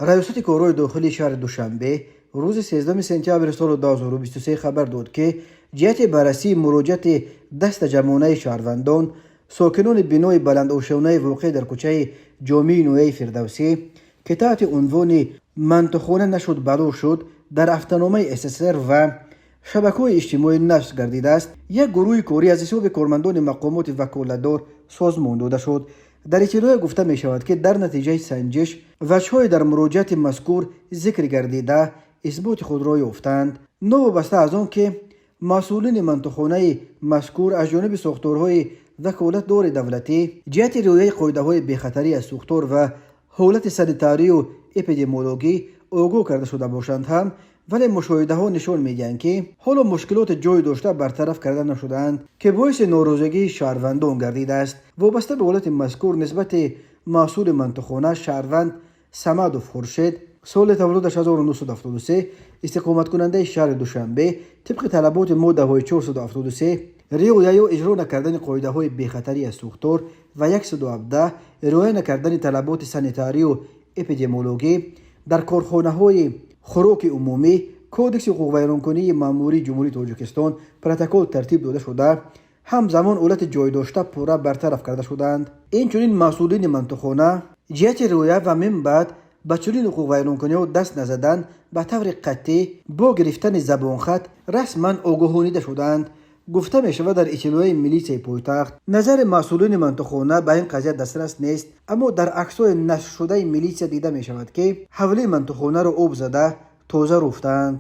Раёсати корҳои дохилии шаҳри Душанбе рӯзи 13 сентябри соли 2023 хабар дод, ки ҷиҳати баррасии муроҷиати дастаҷамъонаи шаҳрвандон, сокинони бинои баландошёнаи воқеъ дар кӯчаи Ҷомии ноҳияи Фирдавсӣ, ки таҳти унвони «Мантухона нашуд, бало шуд» дар ҳафтаномаи СССР ва шабакаҳои иҷтимоӣ нашр гардидааст, як гурӯҳи корӣ аз ҳисоби кормандони мақомоти ваколатдор созмон дода шуд. Дар иттилоъе гуфта мешавад, ки дар натиҷаи санҷиш ваҷҳҳое дар муроҷиати мазкур зикр гардида исботи худро ёфтанд. Новобаста аз он ки масъулини мантухонаи мазкур аз ҷониби сохторҳои ваколатдори давлатӣ ҷиҳати риояи қоидаҳои бехатарӣ аз сӯхтор ва ҳолати санитарию эпидемиологӣ огоҳ карда шуда бошанд ҳам, вале мушоҳидаҳо нишон медиҳанд, ки ҳоло мушкилоти ҷой дошта бартараф карда нашудаанд, ки боиси норозигии шаҳрвандон гардидааст. Вобаста ба ҳолати мазкур нисбати масъули мантухона, шаҳрванд Самадов Хуршед, соли таваллудаш 1973, истиқоматкунандаи шаҳри Душанбе, тибқи талаботи моддаҳои 473 риояю иҷро накардани қоидаҳои бехатарӣ аз сӯхтор ва 117 риоя накардани талаботи санитарию эпидемиологӣ дар корхонаҳои хӯроки умумӣ Кодекси ҳуқуқвайронкунии маъмурии Ҷумҳурии Тоҷикистон протокол тартиб дода шуда, ҳамзамон ҳолати ҷойдошта пурра бартараф карда шудаанд. Инчунин масъулини мантухона ҷиҳати риоя ва мин баъд ба чунин ҳуқуқвайронкуниҳо даст назадан ба таври қатъӣ бо гирифтани забонхат расман огоҳонида шудаанд, гуфта мешавад дар иттилоияи милитсияи пойтахт. Назари масъулини мантухона ба ин қазия дастрас нест, аммо дар аксҳои нашршудаи милитсия дида мешавад, ки ҳавлии мантухонаро об зада, тоза руфтаанд.